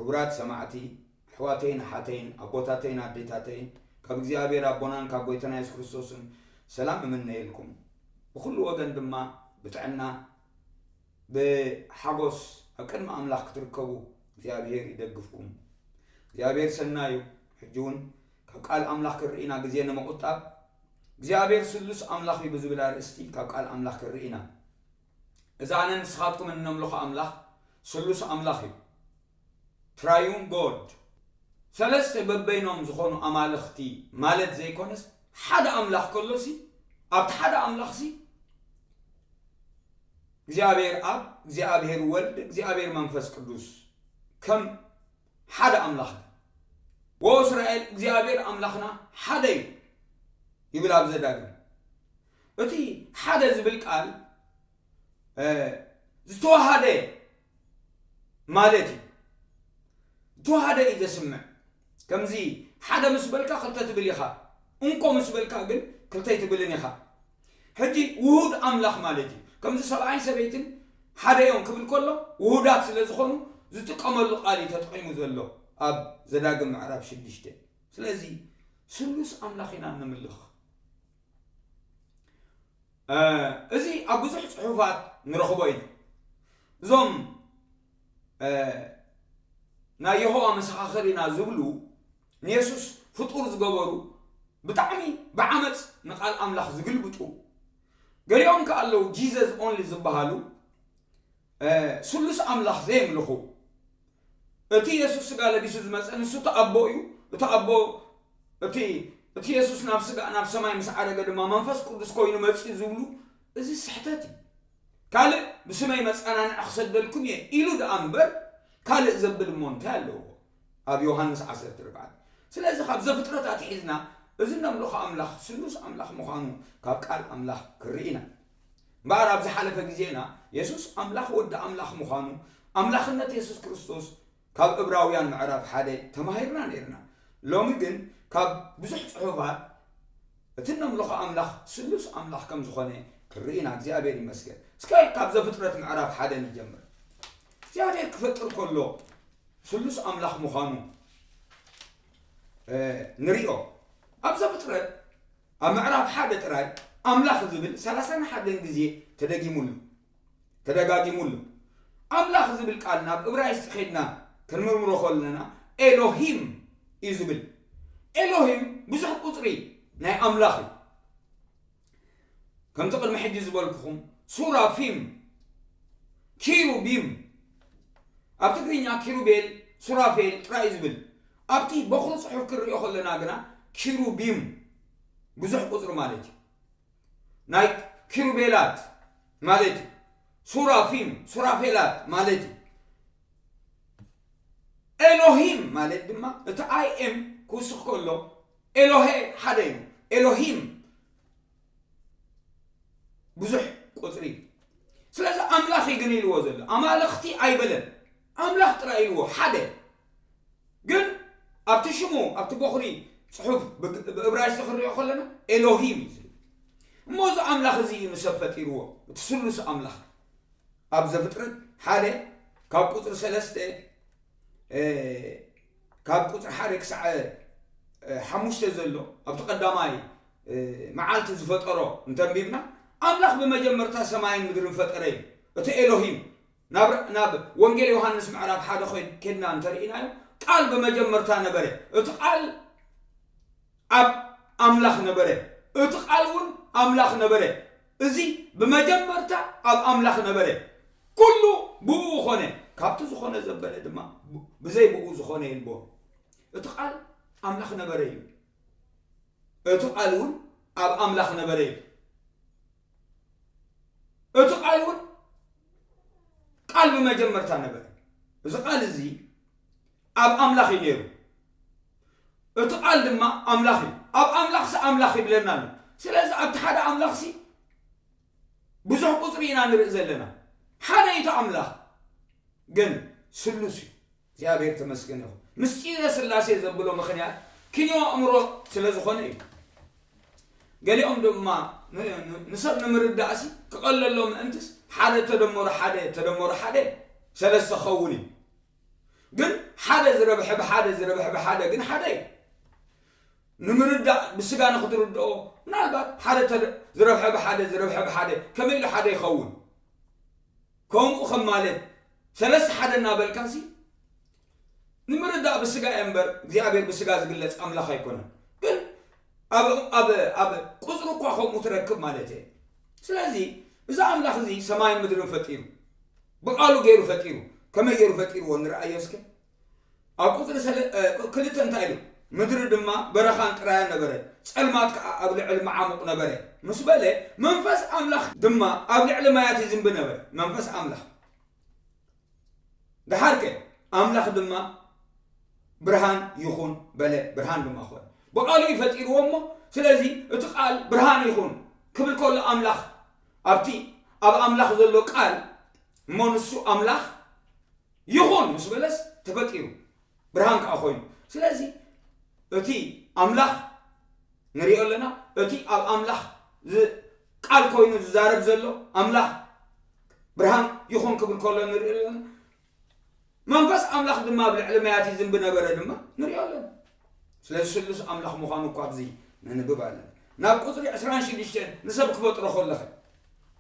ክቡራት ሰማዕቲ፣ ኣሕዋተይን ኣሓተይን፣ ኣቦታተይን ኣዴታተይን፣ ካብ እግዚኣብሔር ኣቦናን ካብ ጎይታና የሱስ ክርስቶስን ሰላም እምነየልኩም። ብኹሉ ወገን ድማ ብጥዕና፣ ብሓጎስ ኣብ ቅድሚ ኣምላኽ ክትርከቡ እግዚኣብሔር ይደግፍኩም። እግዚኣብሔር ሰናዩ። ሕጂ እውን ካብ ቃል ኣምላኽ ክርኢና ግዜ ንምቑጣብ፣ እግዚኣብሔር ስሉስ ኣምላኽ እዩ ብዝብል ኣርእስቲ ካብ ቃል ኣምላኽ ክርኢና። እዛ ኣነ ንስኻትኩም እነምልኾ ኣምላኽ ስሉስ ኣምላኽ እዩ። ትራዩን ጎድ፣ ሰለስተ በበይኖም ዝኾኑ ኣማልኽቲ ማለት ዘይኮነስ፣ ሓደ ኣምላኽ ከሎሲ፣ ኣብቲ ሓደ ኣምላኽሲ እግዚኣብሔር ኣብ፣ እግዚኣብሔር ወልድ፣ እግዚኣብሔር መንፈስ ቅዱስ ከም ሓደ ኣምላኽ። ወእስራኤል፣ እግዚኣብሔር ኣምላኽና ሓደ እዩ ይብል ኣብ ዘዳግም። እቲ ሓደ ዝብል ቃል ዝተዋሃደ ማለት እዩ። ዝተዋሃደ እዩ ዘስምዕ። ከምዚ ሓደ ምስ በልካ ክልተ ትብል ኢኻ፣ እንኮ ምስ በልካ ግን ክልተ ኣይትብልን ኢኻ። ሕጂ ውሁድ ኣምላኽ ማለት እዩ። ከምዚ ሰብኣይን ሰበይትን ሓደ እዮም ክብል ከሎ፣ ውሁዳት ስለ ዝኾኑ ዝጥቀመሉ ቃል እዩ ተጠቒሙ ዘሎ ኣብ ዘዳግም ምዕራፍ ሽዱሽተ። ስለዚ ስሉስ ኣምላኽ ኢና ንምልኽ። እዚ ኣብ ብዙሕ ጽሑፋት ንረኽቦ ኢና። እዞም ናይ የሆዋ መሰኻኽር ኢና ዝብሉ፣ ንየሱስ ፍጡር ዝገበሩ፣ ብጣዕሚ ብዓመጽ ንቓል ኣምላኽ ዝግልብጡ፣ ገሊኦም ከኣ ኣለዉ ጂዘስ ኦንሊ ዝበሃሉ፣ ስሉስ ኣምላኽ ዘየምልኹ። እቲ የሱስ ስጋ ለቢሱ ዝመጸ ንሱ እቲ ኣቦ እዩ። እቲ ኣቦ፣ እቲ፣ እቲ የሱስ ናብ ስጋ፣ ናብ ሰማይ ምስ ዓረገ ድማ መንፈስ ቅዱስ ኮይኑ መጺኡ ዝብሉ፣ እዚ ስሕተት እዩ። ካልእ ብስመይ መጸናንዒ ክሰደልኩም እየ ኢሉ ደኣ እምበር ካልእ ዘብል እሞ እንታይ ኣለዎ? ኣብ ዮሃንስ ዓሰርተ ኣርባዕተ። ስለዚ ካብ ዘፍጥረት ኣትሒዝና እዚ ነምልኾ ኣምላኽ ስሉስ ኣምላኽ ምዃኑ ካብ ቃል ኣምላኽ ክርኢ ኢና። እምበኣር ኣብ ዝሓለፈ ግዜና የሱስ ኣምላኽ ወዲ ኣምላኽ ምዃኑ፣ ኣምላኽነት የሱስ ክርስቶስ ካብ እብራውያን ምዕራፍ ሓደ ተማሂርና ነይርና። ሎሚ ግን ካብ ብዙሕ ጽሑፋት እቲ ነምልኾ ኣምላኽ ስሉስ ኣምላኽ ከም ዝኾነ ክርኢ ኢና። እግዚኣብሔር ይመስገን። እስከ ካብ ዘፍጥረት ምዕራፍ ሓደ ንጀምር። እግዚኣብሔር ክፈጥር ከሎ ስሉስ ኣምላኽ ምዃኑ ንሪኦ። ኣብ ዘፍጥረት ኣብ ምዕራፍ ሓደ ጥራይ ኣምላኽ ዝብል ሰላሳን ሓደን ግዜ ተደጊሙሉ፣ ተደጋጊሙሉ። ኣምላኽ ዝብል ቃል ናብ እብራይስጢ ኸድና ክንምርምሮ ከለና ኤሎሂም እዩ ዝብል። ኤሎሂም ብዙሕ ቁጽሪ ናይ ኣምላኽ እዩ። ከምቲ ቅድሚ ሕጂ ዝበልኩኹም ሱራፊም፣ ኪሩቢም፣ ኣብ ትግርኛ ኪሩቤል፣ ሱራፌል ጥራይ እዩ ዝብል። ኣብቲ በኹሪ ጽሑፍ ክንሪኦ ከለና ግና ኪሩቢም ብዙሕ ቁጽሪ ማለት እዩ። ናይ ኪሩቤላት ማለት እዩ። ሱራፊም፣ ሱራፌላት ማለት እዩ። ኤሎሂም ማለት ድማ እቲ ኣይ ኤም ክውስኽ ከሎ ኤሎሄ ሓደ እዩ። ኤሎሂም ብዙሕ ቁጽሪ እዩ። ስለዚ ኣምላኽ እዩ ግን ኢልዎ ዘሎ። ኣማልኽቲ ኣይበለን። ኣምላኽ ጥራይ ኢልዎ፣ ሓደ። ግን ኣብቲ ሽሙ፣ ኣብቲ በኹሪ ጽሑፍ ብግ-፣ ብእብራይስጢ ክንሪኦ ከለና ኤሎሂም እዩ ዝብል። እሞ እዚ ኣምላኽ እዚ እዩ ንሰብ ፈጢርዎ፣ እቲ ስሉስ ኣምላኽ። ኣብ ዘፍጥረት ሓደ ካብ ቁጽሪ ሰለስተ፣ እ፣ ካብ ቁጽሪ ሓደ ክሳዕ፣ እ፣ ሓሙሽተ ዘሎ ኣብቲ ቀዳማይ፣ እ፣ መዓልቲ ዝፈጠሮ እንተንቢብና፣ ኣምላኽ ብመጀመርታ ሰማይን ምድርን ፈጠረ እዩ። እቲ ኤሎሂም ናብ፣ ናብ ወንጌል ዮሃንስ ምዕራፍ ሓደ ኮይን-፣ ኬድና እንተርኢናዮ፣ ቃል ብመጀመርታ ነበረ። እቲ ቃል ኣብ ኣምላኽ ነበረ። እቲ ቃል እውን ኣምላኽ ነበረ። እዚ ብመጀመርታ ኣብ ኣምላኽ ነበረ። ኩሉ ብኡ ኾነ። ካብቲ ዝኾነ ዘበለ ድማ ብ-፣ ብዘይ ብኡ ዝኾነ የልቦ። እቲ ቃል ኣምላኽ ነበረ እዩ። እቲ ቃል እውን ኣብ ኣምላኽ ነበረ እዩ። እቲ ቃል እውን ቃል ብመጀመርታ ነበረ። እዚ ቃል እዚ ኣብ ኣምላኽ እዩ ነይሩ። እቲ ቃል ድማ ኣምላኽ እዩ። ኣብ ኣምላኽሲ ኣምላኽ ይብለና ኣሎ። ስለዚ ኣብቲ ሓደ ኣምላኽሲ ብዙሕ ቁጽሪ ኢና ንርኢ ዘለና። ሓደ እዩ እቲ ኣምላኽ፣ ግን ስሉስ እዩ። እግዚኣብሔር ተመስገን ይኹን። ምስጢረ ስላሴ ዘብሎ ምኽንያት ክንዮ ኣእምሮ ስለ ዝኾነ እዩ። ገሊኦም ድማ ን-፣ ን-፣ ንሰብ ንምርዳእሲ ክቐለሎም ምእንትስ ሓደ ተደመሩ ሓደ ተደመሩ ሓደ ሰለስተ ክኸውን እዩ። ግን ሓደ ዝረብሐ ብሓደ፣ ዝረብሐ ብሓደ ግን ሓደ እዩ። ንምርዳእ ብስጋ ንኽትርድኦ ምናልባት ሓደ ተደ-፣ ዝረብሐ ብሓደ፣ ዝረብሐ ብሓደ ከመይ ኢሉ ሓደ ይኸውን? ከምኡ ከም ማለት ሰለስተ ሓደ እናበልካሲ ንምርዳእ ብስጋ እየ እምበር እግዚኣብሔር ብስጋ ዝግለጽ ኣምላኽ ኣይኮነን። ግን ኣብ፣ ኣብ፣ ኣብ ቁጽሪ እኳ ከምኡ ትረክብ ማለት እየ። ስለዚ እዚ ኣምላኽ እዚ ሰማይን ምድርን ፈጢሩ፣ ብቓሉ ገይሩ ፈጢሩ፣ ከመይ ገይሩ ፈጢርዎ ንርኣዮ እስከ። ኣብ ቁጽሪ ሰለ-፣ እ፣ ክልተ እንታይ ኢሉ? "ምድሪ ድማ በረኻን ጥራያን ነበረ፣ ጸልማት ከኣ ኣብ ልዕሊ መዓሙቕ ነበረ" ምስ በለ፣ "መንፈስ ኣምላኽ ድማ ኣብ ልዕሊ ማያት ይዝንቢ ነበረ።" መንፈስ ኣምላኽ። ደሓርከ ኣምላኽ ድማ "ብርሃን ይኹን" በለ፣ ብርሃን ድማ ኾነ። ብቓሉ እዩ ፈጢርዎ እሞ፣ ስለዚ እቲ ቃል "ብርሃን ይኹን" ክብል ከሎ ኣምላኽ ኣብቲ ኣብ ኣምላኽ ዘሎ ቃል እሞ ንሱ ኣምላኽ "ይኹን" ምስ በለስ ተፈጢሩ፣ ብርሃን ከኣ ኮይኑ። ስለዚ እቲ ኣምላኽ ንሪኦ ኣለና፣ እቲ ኣብ ኣምላኽ ዝ-፣ ቃል ኮይኑ ዝዛረብ ዘሎ ኣምላኽ ብርሃን ይኹን ክብል ከሎ ንሪኦ ኣለና። መንፈስ ኣምላኽ ድማ ኣብ ልዕሊ ማያት ይዝንቢ ነበረ ድማ ንሪኦ ኣለና። ስለዚ ስሉስ ኣምላኽ ምዃኑ እኳ ኣብዚ ነንብብ ኣለና። ናብ ቁጽሪ ዕስራን ሽዱሽተን ንሰብ ክፈጥሮ ከለኸ፣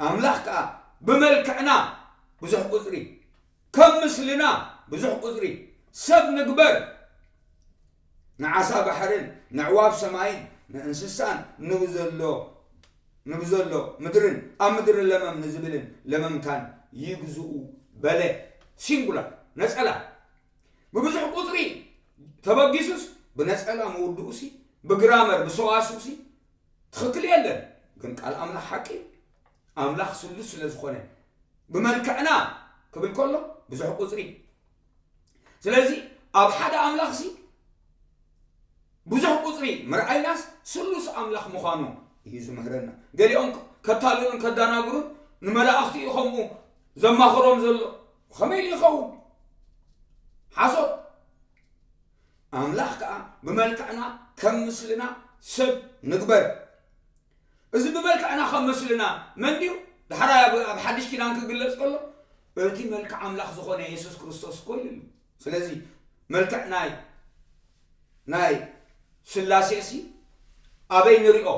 ኣምላኽ ከኣ ብመልክዕና ብዙሕ ቁጽሪ፣ ከም ምስልና ብዙሕ ቁጽሪ ሰብ ንግበር፣ ንዓሳ ባሕርን ንዕዋፍ ሰማይን ንእንስሳን ንብዘሎ፣ ንብዘሎ ምድርን ኣብ ምድሪ ለመም ንዝብልን ለመምታን ይግዝኡ በለ። ሲንጉላር፣ ነጸላ። ብብዙሕ ቁጽሪ ተበጊሱስ ብነጸላ ምውድኡሲ፣ ብግራመር፣ ብሰዋስውሲ ትኽክል የለን። ግን ቃል ኣምላኽ ሓቂ እዩ። ኣምላኽ ስሉስ ስለ ዝኾነ፣ ብመልክዕና ክብል ከሎ ብዙሕ ቁጽሪ። ስለዚ ኣብ ሓደ ኣምላኽሲ ብዙሕ ቁጽሪ ምርኣይናስ ስሉስ ኣምላኽ ምዃኑ እዩ ዝምህረና። ገሊኦም ከታልሉን ከዳናግሩን ንመላእኽቲ እዩ ከምኡ ዘማኽሮም ዘሎ። ከመይ ኢሉ ይኸውን? ሓሶት። ኣምላኽ ከኣ ብመልክዕና ከም ምስልና ሰብ ንግበር። እዚ ብመልክዕና ከም ምስልና መን ድዩ? ዳሕራይ ኣብ፣ ኣብ ሓድሽ ኪዳን ክግለጽ ከሎ፣ እቲ መልክዕ ኣምላኽ ዝኾነ የሱስ ክርስቶስ እኮ ኢሉ ኣሎ። ስለዚ መልክዕ ናይ፣ ናይ ስላሴ ሲ ኣበይ ንሪኦ?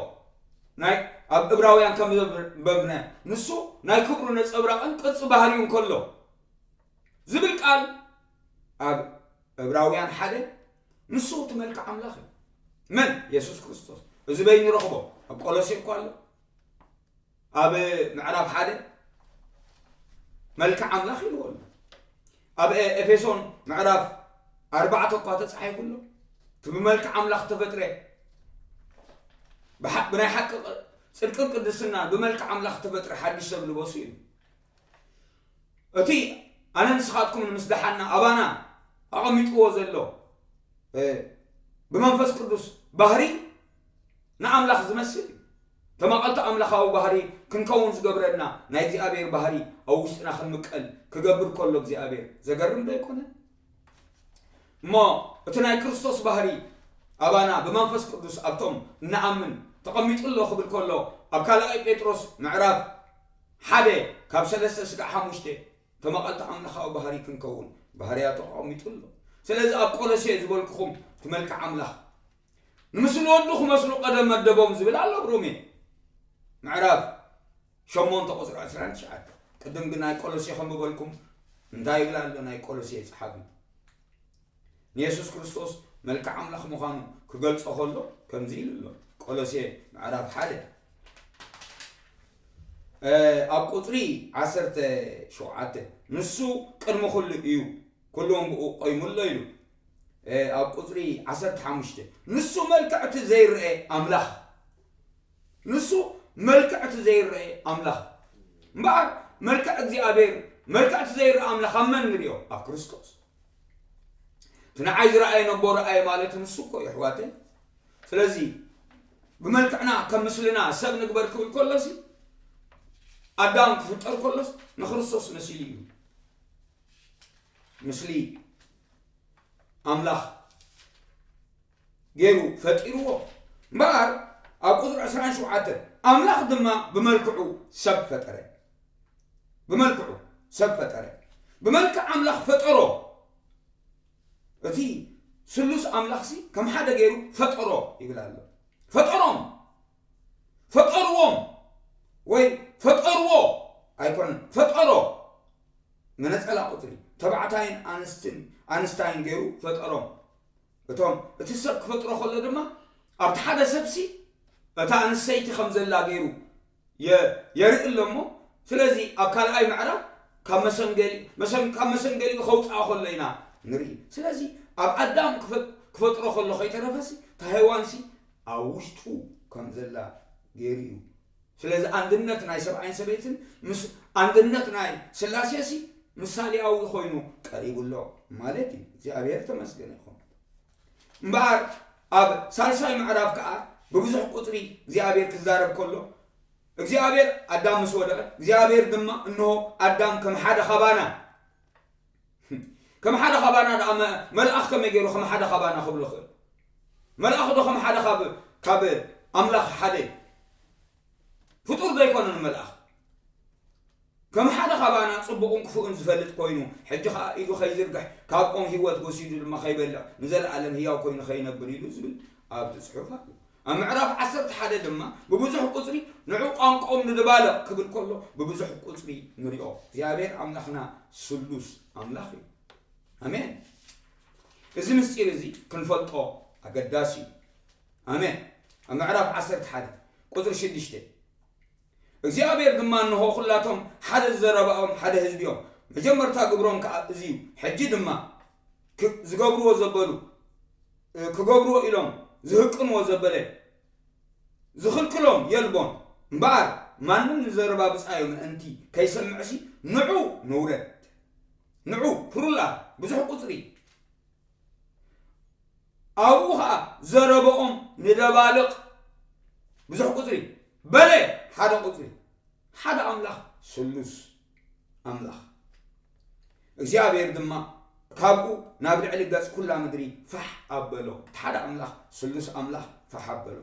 ናይ፣ ኣብ ዕብራውያን ከም ዘንበብናዮ፣ ንሱ ናይ ክብሩ ነጸብራቕን ቅርጺ ባህሪውን ከሎ ዝብል ቃል ኣብ ዕብራውያን ሓደ፣ ንሱ እቲ መልክዕ ኣምላኽ እዩ። መን? የሱስ ክርስቶስ። እዚ በይኑ ረኽቦ። ኣብ ቆሎሴ እኮ ኣሎ። ኣብ ምዕራፍ ሓደ መልክዕ ኣምላኽ ኢልዎ ኣሎ። ኣብ ኤ-፣ ኤፌሶን ምዕራፍ ኣርባዕተ እኳ ተጻሒፉ ኣሎ። እቲ ብመልክዕ ኣምላኽ ተፈጥረ፣ ብሓ-፣ ብናይ ሓቂ ቅ-፣ ጽድቅን ቅድስናን ብመልክዕ ኣምላኽ ተፈጥረ ሓድሽ ሰብ ልበሱ እዩ። እቲ ኣነ ንስኻትኩምን ምስ ደሓና ኣባና ኣቐሚጥዎ ዘሎ፣ እ፣ ብመንፈስ ቅዱስ ባህሪ ንኣምላኽ ዝመስል እዩ። ተማቐልቲ ኣምላኻዊ ባህሪ ክንከውን ዝገብረና ናይ እግዚኣብሔር ባህሪ ኣብ ውሽጥና ክንምቀል ክገብር ከሎ እግዚኣብሔር ዘገርም ዶ ኣይኮነን? እሞ እቲ ናይ ክርስቶስ ባህሪ ኣባና ብመንፈስ ቅዱስ ኣብቶም እንኣምን ተቐሚጡ ኣሎ ክብል ከሎ፣ ኣብ ካልኣይ ጴጥሮስ ምዕራፍ ሓደ ካብ ሰለስተ ስጋዕ ሓሙሽተ ተማቐልቲ ኣምላኻዊ ባህሪ ክንከውን ባህርያቱ ኣቐሚጡ ኣሎ። ስለዚ ኣብ ቆሎሴ ዝበልኩኹም እቲ መልክዕ ኣምላኽ ንምስሊ ወዱ ክመስሉ ቀደም መደቦም ዝብል ኣሎ ኣብ ሮሜ ምዕራፍ ሸሞንተ ቁጽሪ ዕስራን ትሽዓተ። ቅድም ግን ናይ ቆሎሴ ከም ዝበልኩም እንታይ ይብል ኣሎ ናይ ቆሎሴ ጸሓፊ? ንየሱስ ክርስቶስ መልክዕ ኣምላኽ ምዃኑ ክገልጾ ከሎ ከምዚ ኢሉ ኣሎ። ቆሎሴ ምዕራፍ ሓደ፣ እ፣ ኣብ ቁጽሪ ዓሰርተ ሸውዓተ፣ "ንሱ ቅድሚ ኩሉ እዩ፣ ኩሉ እውን ብኡ ቆይሙ ኣሎ" ኢሉ። እ፣ ኣብ ቁጽሪ ዓሰርተ ሓሙሽተ፣ "ንሱ መልክዕ እቲ ዘይረአ ኣምላኽ" ንሱ መልክዕ እቲ ዘይረአ ኣምላኽ። እምበኣር መልክዕ እግዚኣብሔር፣ መልክዕ እቲ ዘይረአ ኣምላኽ ኣብ መን ንሪኦ? ኣብ ክርስቶስ። እቲ ንዓይ ዝረኣየ ነቦ ረኣየ ማለት ንሱ እኮ እዩ፣ ኣሕዋተይ። ስለዚ ብመልክዕና ከም ምስልና ሰብ ንግበር ክብል ከሎሲ፣ ኣዳም ክፍጠር ከሎስ ንክርስቶስ መሲሉ እዩ። ምስሊ ኣምላኽ ገይሩ ፈጢርዎ። እምበኣር ኣብ ቁጽሪ ዕስራን ሸውዓተን፣ "ኣምላኽ ድማ ብመልክዑ ሰብ ፈጠረ።" ብመልክዑ ሰብ ፈጠረ። ብመልክዕ ኣምላኽ ፈጠሮ። እቲ ስሉስ ኣምላኽሲ ከም ሓደ ገይሩ ፈጠሮ ይብል ኣሎ። ፈጠሮም፣ ፈጠርዎም ወይ ፈጠርዎ ኣይኮነን፣ ፈጠሮ። መነጸላ ቁጽሪ ተባዕታይን ኣንስትን ኣንስታይን ገይሩ ፈጠሮም። እቶም እቲ ሰብ ክፈጥሮ ከሎ ድማ ኣብቲ ሓደ ሰብሲ እታ ኣንስተይቲ ከም ዘላ ገይሩ የ- የርኢ ኣሎ እሞ፣ ስለዚ ኣብ ካልኣይ ምዕራፍ ካብ መሰንገሊ መሰን- ካብ መሰንገሊኡ ከውፅኣ ከሎ ኢና ንርኢ። ስለዚ ኣብ ኣዳም ክፈ- ክፈጥሮ ከሎ ከይተረፈሲ እታ ሄዋንሲ ኣብ ውሽጡ ከም ዘላ ገይሩ እዩ። ስለዚ ኣንድነት ናይ ሰብኣይን ሰበይትን ምስ ኣንድነት ናይ ስላሴሲ ምሳሌያዊ ኮይኑ ቀሪቡ ኣሎ ማለት እዩ። እግዚኣብሔር ተመስገነ ይኹን። እምበኣር ኣብ ሳልሳይ ምዕራፍ ከዓ ብብዙሕ ቁፅሪ እግዚኣብሔር ክዛረብ ከሎ እግዚኣብሔር ኣዳም ምስ ወደቐ እግዚኣብሔር ድማ እንሆ ኣዳም ከም ሓደ ካባና ከም ሓደ ካባና ደኣ መ- መልኣኽ ከመይ ገይሩ ከም ሓደ ካባና ክብሎ ይኽእል? መልኣኽ ዶ ከም ሓደ ካብ ካብ ኣምላኽ ሓደ ፍጡር ዶ ኣይኮነን መልኣኽ? ከም ሓደ ካባና ጽቡቕን ክፉእን ዝፈልጥ ኮይኑ፣ ሕጂ ኸኣ ኢዱ ኸይዝርግሕ፣ ካብ ኦም ህይወት ወሲዱ ድማ ኸይበልዕ፣ ንዘለኣለም ህያው ኮይኑ ኸይነብር ኢሉ ዝብል ኣብቲ ጽሑፍ ኣሎ። ኣብ ምዕራፍ ዓሰርተ ሓደ ድማ ብብዙሕ ቁጽሪ ንዑ ቋንቋኦም ንድባልቕ ክብል ከሎ ብብዙሕ ቁጽሪ ንሪኦ። እግዚኣብሔር ኣምላኽና ስሉስ ኣምላኽ እዩ። ኣሜን። እዚ ምስጢር እዚ ክንፈልጦ ኣገዳሲ እዩ። ኣሜን። ኣብ ምዕራፍ ዓሰርተ ሓደ ቁጽሪ ሽዱሽተ እግዚኣብሔር ድማ እንሆ ኩላቶም ሓደ ዘረባኦም ሓደ ህዝቢ እዮም፣ መጀመርታ ግብሮም ከኣ እዚ እዩ። ሕጂ ድማ ክ- ዝገብርዎ ዘበሉ እ፣ ክገብርዎ ኢሎም ዝህቅንዎ ዘበለ ዝኽልክሎም የልቦን። እምበኣር ማንም ንዘረባ ብጻዩ ምእንቲ ከይሰምዕሲ ንዑ ንውረድ። ንዑ ክሩላ ብዙሕ ቁጽሪ ኣብኡ ኸዓ ዘረበኦም ንደባልቕ ብዙሕ ቁጽሪ በለ ሓደ ቁጽሪ ሓደ ኣምላኽ ስሉስ ኣምላኽ እግዚኣብሔር ድማ ካብኡ ናብ ልዕሊ ገጽ ኩላ ምድሪ ፋሕ ኣበሎ። እቲ ሓደ ኣምላኽ ስሉስ ኣምላኽ ፋሕ ኣበሎ።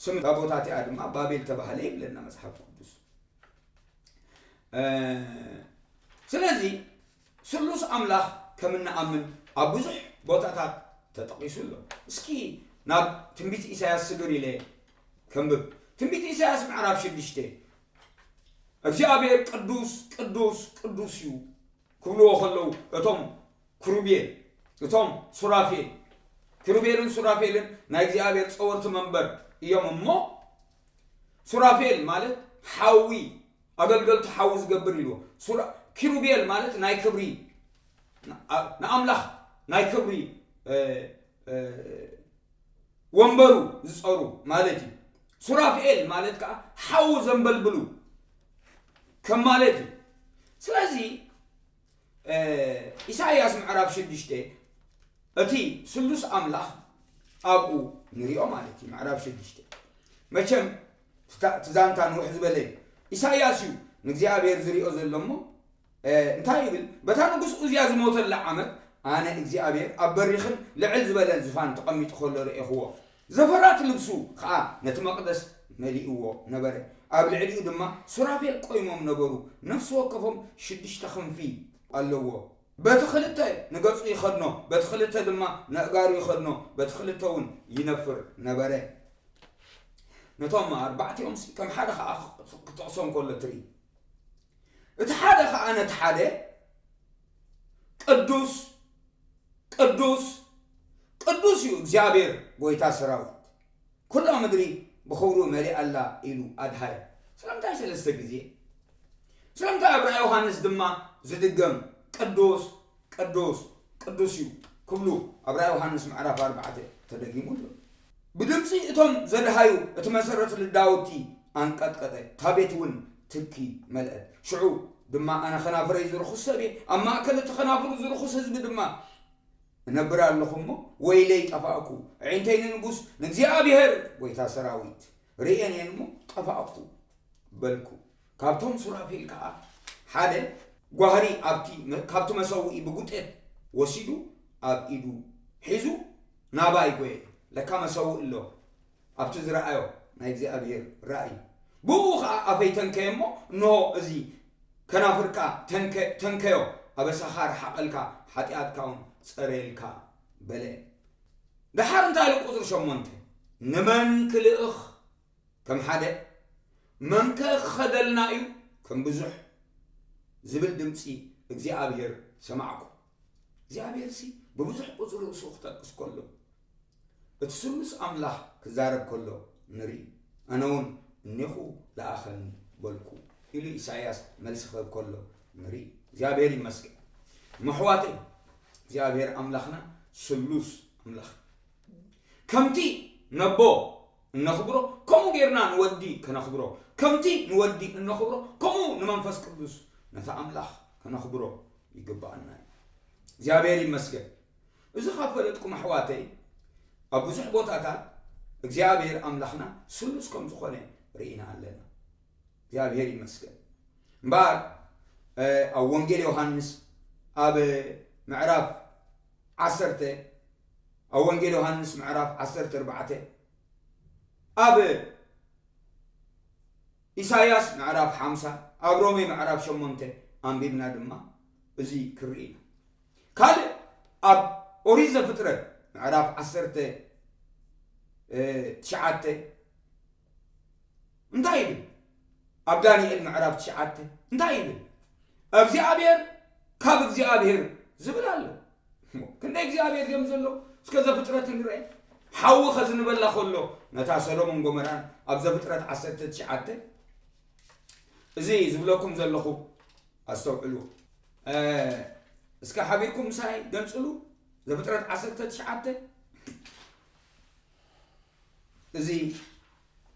ስም እታ ቦታ እቲኣ ድማ ባቤል ተባህለ ይብለና መጽሓፍ ቅዱስ። እ፣ ስለዚ ስሉስ ኣምላኽ ከም እንኣምን ኣብ ብዙሕ ቦታታት ተጠቒሱ ኣሎ። እስኪ ናብ ትንቢት ኢሳያስ ስግር ኢለ ከንብብ። ትንቢት ኢሳያስ ምዕራፍ ሽዱሽተ እግዚኣብሔር ቅዱስ ቅዱስ ቅዱስ እዩ ክብልዎ ከለዉ እቶም ክሩቤል እቶም ሱራፌል ክሩቤልን ሱራፌልን ናይ እግዚኣብሔር ጸወርቲ መንበር እዮም እሞ ሱራፌል ማለት ሓዊ ኣገልገልቲ ሓዊ ዝገብር ኢልዎ። ሱራ- ኪሩቤል ማለት ናይ ክብሪ ንኣምላኽ ናይ ክብሪ እ፣ እ፣ ወንበሩ ዝጸሩ ማለት እዩ። ሱራፍኤል ማለት ከዓ ሓዊ ዘንበልብሉ ከም ማለት እዩ። ስለዚ እ፣ ኢሳይያስ ምዕራፍ ሽዱሽተ እቲ ስሉስ ኣምላኽ ኣብኡ ንሪኦ ማለት እዩ። ምዕራፍ ሽዱሽተ መቸም ትታ- ትዛንታ ንውሕ ዝበለ እዩ። ኢሳይያስ እዩ ንእግዚኣብሔር ዝሪኦ ዘሎ እሞ እ፣ እንታይ ይብል? በታ ንጉስ ኡዝያ ዝሞተላ ዓመት ኣነ እግዚኣብሔር ኣብ በሪኽን ልዕል ዝበለን ዝፋን ተቐሚጡ ከሎ ርኤኽዎ። ዘፈራት ልብሱ ኸኣ ነቲ መቕደስ መሊእዎ ነበረ። ኣብ ልዕሊኡ ድማ ሱራፌል ቆይሞም ነበሩ። ነፍሲ ወከፎም ሽዱሽተ ክንፊ ኣለዎ። በቲ ክልተ ንገጹ ይኸድኖ፣ በቲ ክልተ ድማ ነእጋሩ ይኸድኖ፣ በቲ ክልተ እውን ይነፍር ነበረ። ነቶም ኣርባዕቲኦም ሲ ከም ሓደ ኸኣ ክጠቕሶም ከሎ ትርኢ። እቲ ሓደ ኸኣ ነቲ ሓደ ቅዱስ ቅዱስ ቅዱስ እዩ እግዚኣብሔር ጎይታ ሰራዊት፣ ኩላ ምድሪ ብኽብሩ መሊኣ ኣላ ኢሉ ኣድሃየ። ስለምንታይ ሰለስተ ግዜ? ስለምንታይ ኣብ ራእይ ዮሃንስ ድማ ዝድገም ቅዱስ ቅዱስ ቅዱስ እዩ ክብሉ ኣብ ራእይ ዮሃንስ ምዕራፍ ኣርባዕተ ተደጊሙ ኣሎ። ብድምፂ እቶም ዘድሃዩ እቲ መሰረት ልዳውቲ ኣንቀጥቀጠ፣ እታ ቤት እውን ትኪ መልአት። ሽዑ ድማ ኣነ ኸናፍረይ ዝርኹስ ሰብ እየ፣ ኣብ ማእከል እቲ ኸናፍሩ ዝርኹስ ህዝቢ ድማ እነብር ኣለኹ እሞ ወይለይ ጠፋእኩ፣ ኣዒንተይ ንንጉስ ንእግዚኣብሔር ጐይታ ሰራዊት ርእየን እየን እሞ ጠፋእኩ በልኩ። ካብቶም ሱራፌል ከኣ ሓደ ጓህሪ ኣብቲ መ- ካብቲ መሰውኢ ብጉጤት ወሲዱ ኣብ ኢዱ ሒዙ ናባይ ጐየ። ለካ መሰውኢ ኣሎ ኣብቲ ዝረኣዮ ናይ እግዚኣብሔር ራእይ። ብኡ ኸዓ ኣፈይ ተንከየ እሞ እንሆ እዚ ከናፍርካ ተንከ- ተንከዮ፣ ኣበሳኻ ረሓቐልካ፣ ሓጢኣትካ እውን ጸረየልካ በለ። ደሓር እንታይ ኢሉ ቁጽሪ ሸሞንተ? ንመን ክልእኽ ከም ሓደ፣ መንከ ክኸደልና እዩ ከም ብዙሕ ዝብል ድምጺ እግዚኣብሔር ሰማዕኩ። እግዚኣብሔርሲ ብብዙሕ ቁጽሪ ርእሱ ክጠቅስ ከሎ፣ እቲ ስሉስ ኣምላኽ ክዛረብ ከሎ ንርኢ። ኣነ እውን እኔኹ ለኣኸኒ በልኩ ኢሉ ኢሳይያስ መልሲ ክህብ ከሎ ንርኢ። እግዚኣብሔር ይመስገን። መሕዋተይ፣ እግዚኣብሔር ኣምላኽና ስሉስ ኣምላኽ። ከምቲ ነቦ እነኽብሮ፣ ከምኡ ጌርና ንወዲ ከነኽብሮ። ከምቲ ንወዲ እነኽብሮ፣ ከምኡ ንመንፈስ ቅዱስ ነቲ ኣምላኽ ከነኽብሮ ይግብኣና እዩ። እግዚኣብሔር ይመስገን። እዚ ካብ ፈለጥኩም ኣሕዋተይ፣ ኣብ ብዙሕ ቦታታት እግዚኣብሔር ኣምላኽና ስሉስ ከም ዝኾነ ርኢና ኣለና። እግዚኣብሔር ይመስገን። እምበኣር፣ እ፣ ኣብ ወንጌል ዮሃንስ ኣብ ምዕራፍ ዓሰርተ፣ ኣብ ወንጌል ዮሃንስ ምዕራፍ ዓሰርተ ኣርባዕተ፣ ኣብ ኢሳይያስ ምዕራፍ ሓምሳ፣ ኣብ ሮሜ ምዕራፍ ሸሞንተ ኣንቢብና ድማ እዚ ክርኢ ኢና። ካልእ ኣብ ኦሪት ዘፍጥረት ምዕራፍ ዓሰርተ፣ እ፣ ትሽዓተ እንታይ ይብል? ኣብ ዳንኤል ምዕራፍ ትሽዓተ እንታይ ይብል? እግዚኣብሔር ካብ እግዚኣብሔር ዝብል ኣሎ። እሞ ክንደይ እግዚኣብሔር ድዮም ዘሎ? እስከ ዘፍጥረት ንርአ። ሓዊ ከዝንበላ ከሎ ነታ ሰዶምን ጎመራን ኣብ ዘፍጥረት ዓሰርተ ትሽዓተ እዚ ዝብለኩም ዘለኹ ኣስተውዕሉ። እ፣ እስከ ሓቢርኩም ምሳይ ገንጽሉ። ዘፍጥረት ዓሰርተ ትሽዓተ እዚ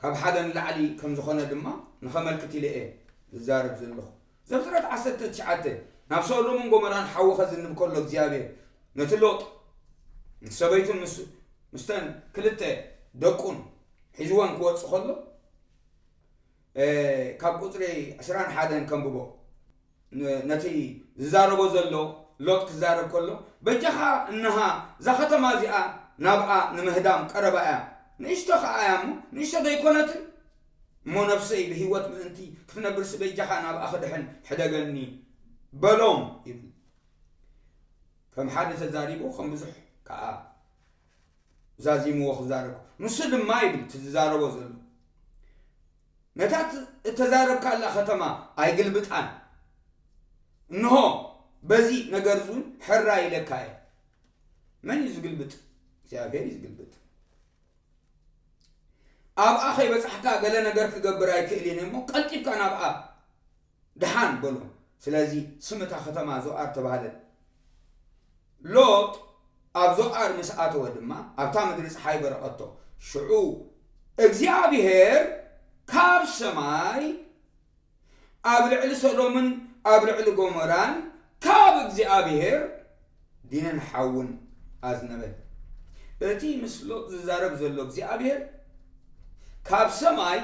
ካብ ሓደ ንላዕሊ ከም ዝኾነ ድማ ንኸመልክት ኢለ እየ ዝዛረብ ዘለኹ። ዘፍጥረት ዓሰርተ ትሽዓተ፣ ናብ ሰዶምን ጎመራን ሓዊ ከዝንብ ከሎ እግዚኣብሔር ነቲ ሎጥ ምስ ሰበይቱን ምስ፣ ምስተን ክልተ ደቁን ሒዝወን ክወጽእ ከሎ፣ እ፣ ካብ ቁጽሪ ዕስራን ሓደን ከንብቦ። ን-፣ ነቲ ዝዛረቦ ዘሎ ሎጥ ክዛረብ ከሎ፣ በጃኻ እንሃ እዛ ከተማ እዚኣ ናብኣ ንምህዳም ቀረባ እያ፣ ንእሽቶ ኸኣ እያ እሞ ንእሽቶ ደይኮነትን? እሞ ነፍሰይ ብህይወት ምእንቲ ክትነብርሲ በጃኻ ናብኣ ክድሕን ሕደገኒ በሎም ይብል። ከም ሓደ ተዛሪቡ፣ ከም ብዙሕ ከኣ ዛዚምዎ ክዛረብ። ንሱ ድማ ይብል እቲ ዝዛረቦ ዘሎ፣ ነታ ት-፣ እተዛረብካላ ከተማ ኣይግልብጣን። እንሆ፣ በዚ ነገር እውን ሕራይ ኢለካ እየ። መን እዩ ዝግልብጥ? እግዚኣብሔር እዩ ዝግልብጥ። ኣብኣ ከይበጻሕካ ገለ ነገር ክገብር ኣይክእልን እየ እሞ፣ ቀልጢፍካ ናብኣ ደሓን በሎ። ስለዚ ስም እታ ከተማ ዞኣር ተባህለት። ሎጥ ኣብ ዞኣር ምስ ኣተወ ድማ ኣብታ ምድሪ ጸሓይ በረቐቶ። ሽዑ እግዚኣብሔር ካብ ሰማይ ኣብ ልዕሊ ሰዶምን ኣብ ልዕሊ ጎሞራን ካብ እግዚኣብሔር ዲንን ሓውን ኣዝነበ። እቲ ምስ ሎጥ ዝዛረብ ዘሎ እግዚኣብሔር ካብ ሰማይ፣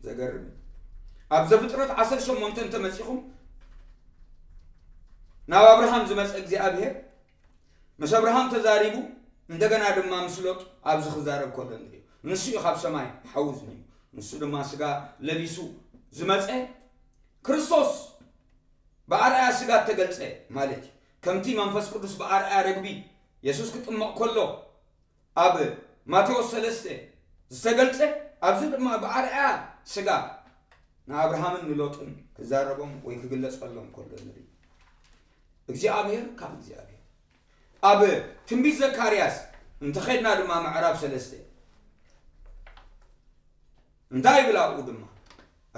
ዘገርም እዩ። ኣብ ዘፍጥረት ዓሰርተ ሸሞንተ እንተመጺኹም፣ ናብ ኣብርሃም ዝመጸ እግዚኣብሔር ምስ ኣብርሃም ተዛሪቡ፣ እንደገና ድማ ምስ ሎጥ ኣብዚ ክዛረብ ከሎ ንሪኦ። ንሱ እዩ ካብ ሰማይ ሓዊ ዝንዩ። ንሱ ድማ ስጋ ለቢሱ ዝመጸ ክርስቶስ ብኣርኣያ ስጋ እተገልጸ ማለት እዩ። ከምቲ መንፈስ ቅዱስ ብኣርኣያ ርግቢ የሱስ ክጥመቕ ከሎ ኣብ ማቴዎስ ሰለስተ ዝተገልጸ፣ ኣብዚ ድማ ብኣርኣያ ስጋ ንኣብርሃምን ንሎጥን ክዛረቦም ወይ ክግለጸሎም ከሎ ንርኢ። እግዚኣብሔር ካብ እግዚኣብሔር። ኣብ ትንቢት ዘካርያስ እንተኸድና ድማ ምዕራፍ ሰለስተ እንታይ ይብል ኣብኡ ድማ?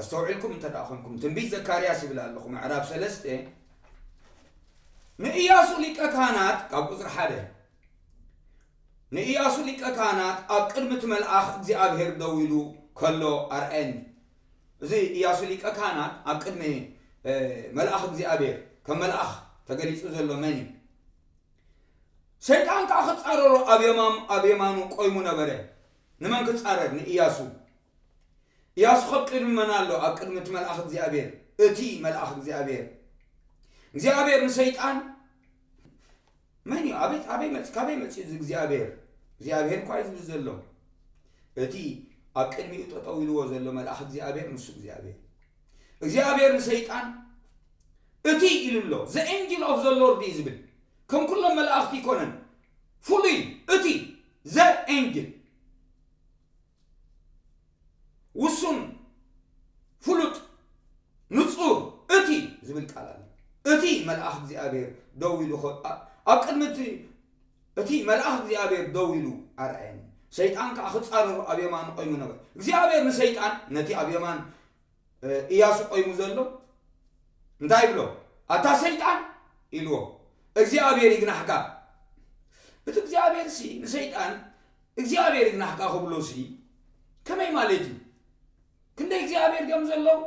ኣስተውዒልኩም እንተ ደኣ ኾንኩም፣ ትንቢት ዘካርያስ ይብል ኣለኹ፣ ምዕራፍ ሰለስተ፣ ንኢያሱ ሊቀ ካህናት፣ ካብ ቁጽሪ ሓደ፣ ንኢያሱ ሊቀ ካህናት ኣብ ቅድሚ እቲ መልኣኽ እግዚኣብሔር ደው ኢሉ ከሎ ኣርኣየኒ። እዚ ኢያሱ ሊቀ ካህናት ኣብ ቅድሚ፣ እ፣ መልኣኽ እግዚኣብሔር ከም መልኣኽ ተገሊጹ ዘሎ መን እዩ? ሰይጣን ከኣ ክጻረሮ ኣብ የማም-፣ ኣብ የማኑ ቆይሙ ነበረ። ንመን ክጻረር? ንኢያሱ። ኢያሱ ከብ ቅድሚ መን ኣሎ? ኣብ ቅድሚ እቲ መልኣኽ እግዚኣብሔር። እቲ መልኣኽ እግዚኣብሔር። እግዚኣብሔር ንሰይጣን፣ "መን እዩ? ኣበይ፣ ኣበይ መጽ-፣ ካበይ መጽኡ እዚ እግዚኣብሔር? እግዚኣብሔር እኳ እዩ ዝብል ዘሎ?" እቲ ኣብ ቅድሚኡ ጠጠው ኢልዎ ዘሎ መልኣኽ እግዚኣብሔር፣ ንሱ እግዚኣብሔር። እግዚኣብሔር ንሰይጣን፣ እቲ ኢሉ ኣሎ። The angel of the Lord እዩ ዝብል። ከም ኩሎም መላእኽቲ ይኮነን። ፍሉይ እቲ the angel ውሱን ፍሉጥ ንጹር እቲ ዝብል ቃል ኣሎ። እቲ መልኣኽ እግዚኣብሔር ደው ኢሉ ኸ-፣ ኣ-፣ ኣብ ቅድሚ እቲ፣ እቲ መልኣኽ እግዚኣብሔር ደው ኢሉ ኣርኣየኒ። ሰይጣን ከኣ ክጻረሩ ኣብ የማን ቆይሙ ነበር። እግዚኣብሔር ንሰይጣን ነቲ ኣብ የማን፣ እ፣ ኢያሱ ቆይሙ ዘሎ እንታይ ይብሎ? "ኣታ ሰይጣን" ኢልዎ፣ "እግዚኣብሔር ይግናሕካ።" እቲ እግዚኣብሔር ሲ ንሰይጣን "እግዚኣብሔር ይግናሕካ" ክብሎ ሲ ከመይ ማለት እዩ? ክንደይ እግዚኣብሔር ድዮም ዘለዉ?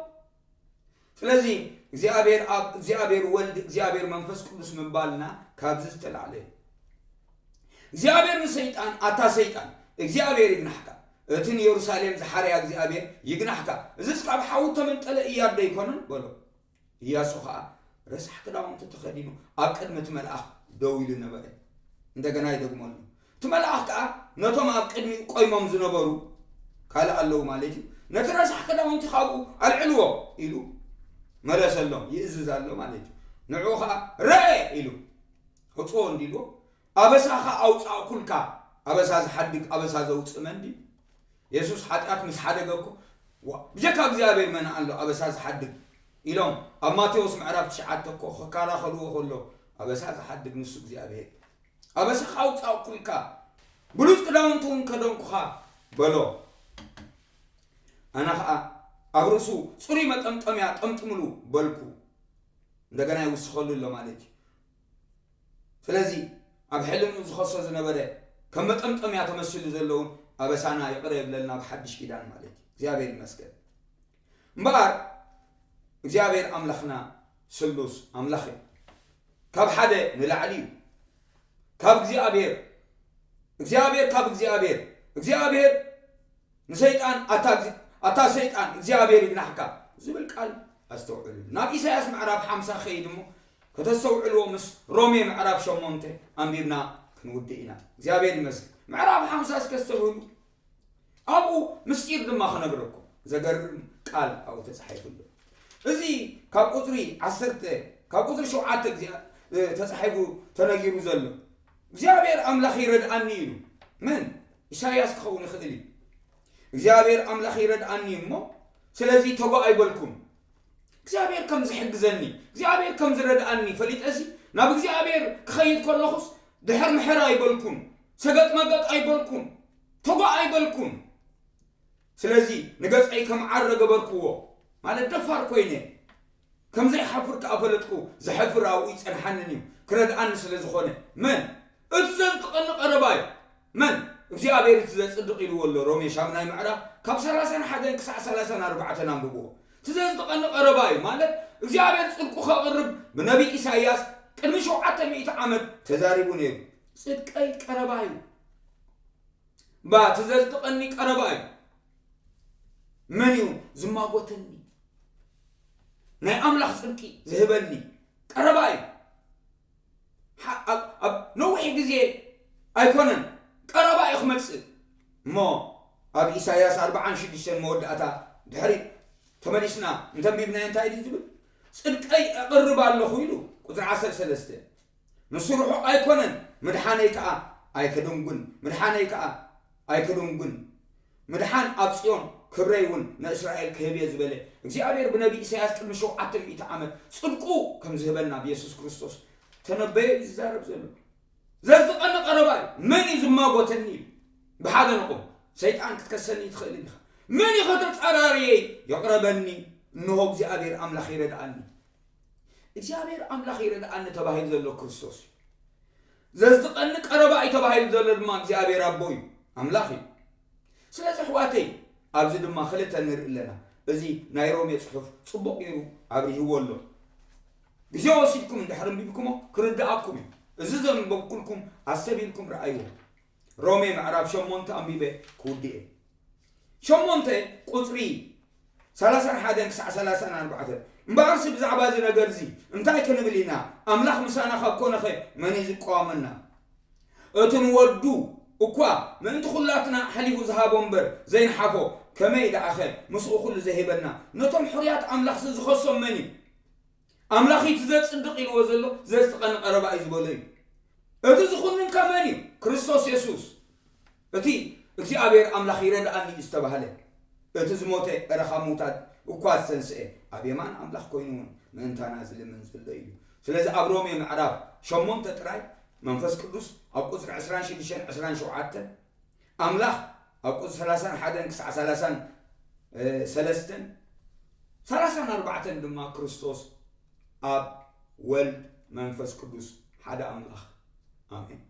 ስለዚ እግዚኣብሔር ኣብ፣ እግዚኣብሔር ወልድ፣ እግዚኣብሔር መንፈስ ቅዱስ ምባልና ካብዚ ዝተላዕለ እዩ። እግዚኣብሔር ንሰይጣን፣ "ኣታ ሰይጣን፣ እግዚኣብሔር ይግናሕካ፣ እቲ ንየሩሳሌም ዝሓረያ እግዚኣብሔር ይግናሕካ፣ እዝስ ካብ ሓዊ ተመንጠለ እያት ዶ ኣይኮነን?" በሎ። ኢያሱ ኸኣ ረሳሕ ክዳውንቱ ተኸዲኑ ኣብ ቅድሚ እቲ መልኣኽ ደው ኢሉ ነበረ። እንደገና ይደግመሉ። እቲ መልኣኽ ከኣ ነቶም ኣብ ቅድሚኡ ቆይሞም ዝነበሩ፣ ካልእ ኣለዉ ማለት እዩ፣ "ነቲ ረሳሕ ክዳውንቲ ካብኡ ኣልዕልዎ" ኢሉ መለሰሎም። ይእዝዝ ኣሎ ማለት እዩ። ንዕኡ ኸኣ "ርአ" ኢሉ፣ "ኣውጽኦ" እንዲልዎ፣ "ኣበሳኻ ኣውጻእኩልካ"። ኣበሳ ዝሓድግ፣ ኣበሳ ዘውጽእ መን ድዩ? የሱስ ሓጢኣት ምስ ሓደገ እኮ፣ "ዋ፣ ብጀካ እግዚኣብሔር መን ኣሎ ኣበሳ ዝሓድግ?" ኢሎም ኣብ ማቴዎስ ምዕራፍ ትሽዓተ እኮ ክከላኸልዎ ከሎ፣ "ኣበሳ ዝሓድግ ንሱ እግዚኣብሔር እዩ። ኣበሳኻ ኣውጻእኩልካ፣ ብሉጽ ክዳውንቲ እውን ከደንኩኻ" በሎ። ኣነ ኸኣ ኣብ ርእሱ ጽሩይ መጠምጠምያ ጠምጥምሉ በልኩ። እንደገና ይውስኸሉ ኣሎ ማለት እዩ። ስለዚ ኣብ ሕልንኡ ዝኸሶ ዝነበረ ከም መጠምጠምያ ተመሲሉ ዘለውን ኣበሳና ይቕረ ይብለልና ብሓድሽ ኪዳን ማለት እዩ። እግዚኣብሔር ይመስገን። እምበኣር እግዚኣብሔር ኣምላኽና ስሉስ ኣምላኽ እዩ። ካብ ሓደ ንላዕሊ እዩ። ካብ እግዚኣብሔር፣ እግዚኣብሔር ካብ እግዚኣብሔር፣ እግዚኣብሔር ንሰይጣን፣ "ኣታ፣ ኣታ ሰይጣን እግዚኣብሔር ይግናሕካ" ዝብል ቃል ኣስተውዕሉ። ናብ ኢሳያስ ምዕራፍ ሓምሳ ከይድ እሞ ከተስተውዕልዎ ምስ ሮሜ ምዕራፍ ሸሞንተ ኣንቢብና ክንውድእ ኢና። እግዚኣብሔር ይመስገን። ምዕራፍ ሓምሳ እስከ ኣስተውዕሉ። ኣብኡ ምስጢር ድማ ክነግረኩም። ዘገርም ቃል ኣብኡ ተጻሒፉ ኣሎ። እዚ ካብ ቁጽሪ ዓሰርተ፣ ካብ ቁጽሪ ሸውዓተ እግዚኣብ-፣ እ፣ ተጻሒፉ ተነጊሩ ዘሎ። "እግዚኣብሔር ኣምላኽ ይረድኣኒ" ኢሉ። መን? ኢሳያስ ክኸውን ይኽእል እዩ። "እግዚኣብሔር ኣምላኽ ይረድኣኒ እሞ፣ ስለዚ ተጓ ኣይበልኩን። እግዚኣብሔር ከም ዝሕግዘኒ፣ እግዚኣብሔር ከም ዝረድኣኒ ፈሊጠሲ፣ ናብ እግዚኣብሔር ክኸይድ ከለኹስ፣ ድሕር ምሕር ኣይበልኩን፣ ሰገጥ መገጥ ኣይበልኩን፣ ተጓ ኣይበልኩን። ስለዚ ንገጸይ ከም ዓረ ገበርክዎ"፣ ማለት ደፋር ኮይነ፣ ከም ዘይሓፍር ከኣ ፈለጥኩ። ዘሕፍር ኣብኡ ይጸንሓንን እዩ፣ ክረድኣኒ ስለ ዝኾነ። መን? እቲ ዘጽድቐኒ ቀረባ እዩ። መን? እግዚኣብሔር እቲ ዘጽድቕ ኢልዎ ኣሎ። ሮሜ ሻምናይ ምዕራፍ ካብ ሰላሳን ሓደን ክሳዕ ሰላሳን ኣርባዕተን ኣንብብዎ። እቲ ዘጽድቐኒ ቀረባ እዩ ማለት እግዚኣብሔር ጽድቁ ከቕርብ ብነቢይ ኢሳይያስ ቅድሚ ሸውዓተ ሚእቲ ዓመት ተዛሪቡ ነይሩ። ጽድቀይ ቀረባ እዩ። እባ እቲ ዘጽድቐኒ ቀረባ እዩ። መን እዩ ዝማጎተኒ? ናይ ኣምላኽ ጽድቂ ዝህበኒ ቀረባ እዩ። ሓ-፣ ኣብ፣ ኣብ ነዊሕ ግዜ ኣይኮነን፣ ቀረባ እዩ ክመጽእ። እሞ ኣብ ኢሳይያስ ኣርብዓን ሽዱሽተን መወዳእታ ድሕሪ ተመሊስና እንተንቢብናዮ እንታይ ድዩ ዝብል? "ጽድቀይ ኣቕርብ ኣለኹ" ኢሉ፣ ቁጽሪ ዓሰርተ ሰለስተ። ንሱ ርሑቕ ኣይኮነን፣ ምድሓነይ ከኣ ኣይክድንጉን፣ ምድሓነይ ከኣ ኣይክድንጉን። ምድሓን ኣብ ጽዮን፣ ክብረይ እውን ንእስራኤል ክህብ እየ ዝበለ እግዚኣብሔር ብነቢ ኢሳይያስ ቅድሚ ሸውዓተ ሚእቲ ዓመት ጽድቁ ከም ዝህበና ብየሱስ ክርስቶስ ተነበየ እዩ ዝዛረብ ዘሎ። "ዘጽድቐኒ ቀረባ እዩ፣ መን እዩ ዝማጎተኒ?" ኢሉ። ብሓደ ነቑም፣ ሰይጣን ክትከሰኒ ትኽእል ኢኻ። "መን እዩ ከተጻራርየይ?" "ይቕረበኒ፣ እንሆ እግዚኣብሔር ኣምላኽ ይረድኣኒ።" እግዚኣብሔር ኣምላኽ ይረድኣኒ ተባሂሉ ዘሎ ክርስቶስ እዩ። "ዘጽድቐኒ ቀረባ እዩ" ተባሂሉ ዘሎ ድማ እግዚኣብሔር ኣቦ እዩ፣ ኣምላኽ እዩ። ስለዚ ኣሕዋተይ፣ ኣብዚ ድማ ክልተ ንርኢ ኣለና። እዚ ናይ ሮሜ ጽሑፍ ጽቡቕ ገይሩ ኣብሪህዎ ኣሎ። ግዜ ወሲድኩም እንድሕር ኣንቢብኩሞ ክርድኣኩም እዩ። እዚ ዘንበብኩልኩም ኣስተብሂልኩም ረኣይዎ። ሮሜ ምዕራፍ ሸሞንተ ኣንቢበ ክውድእ እየ። ሸሞንተ ቁጽሪ ሰላሳን ሓደን ክሳዕ ሰላሳን ኣርባዕተን። እምበኣርሲ ብዛዕባ እዚ ነገር እዚ እንታይ ክንብል ኢና? ኣምላኽ ምሳና ካብ ኮነኸ መን እዩ ዝቃወመና? እቲ ንወዱ እኳ ምእንቲ ኹላትና ኣሕሊፉ ዝሃቦ እምበር ዘይንሓፎ፣ ከመይ ደኣኸ ምስኡ ኹሉ ዘይህበና? ነቶም ሕሩያት ኣምላኽሲ ዝኸሶም መን እዩ? ኣምላኽ እቲ ዘጽድቕ ኢልዎ ዘሎ፣ ዘጽድቐኒ ቀረባ እዩ ዝበሎ እዩ። እቲ ዝኹንን ከመን እዩ? ክርስቶስ የሱስ። እቲ እግዚኣብሔር ኣምላኽ ይረድኣኒ እዩ ዝተባህለ፣ እቲ ዝሞተ እረ ካብ ምውታት እኳ ዝተንስኤ፣ ኣብ የማን ኣምላኽ ኮይኑ እውን ምእንታና ዝልምን ዘሎ እዩ። ስለዚ ኣብ ሮሜ ምዕራፍ ሸሞንተ ጥራይ መንፈስ ቅዱስ ኣብ ቁፅሪ ዕስራን ሽዱሽተን ዕስራን ሸውዓተን፣ ኣምላኽ ኣብ ቁፅሪ ሰላሳን ሓደን ክሳዕ ሰላሳን ሰለስተን፣ ሰላሳን ኣርባዕተን ድማ ክርስቶስ ኣብ ወልድ መንፈስ ቅዱስ ሓደ ኣምላኽ ኣሜን።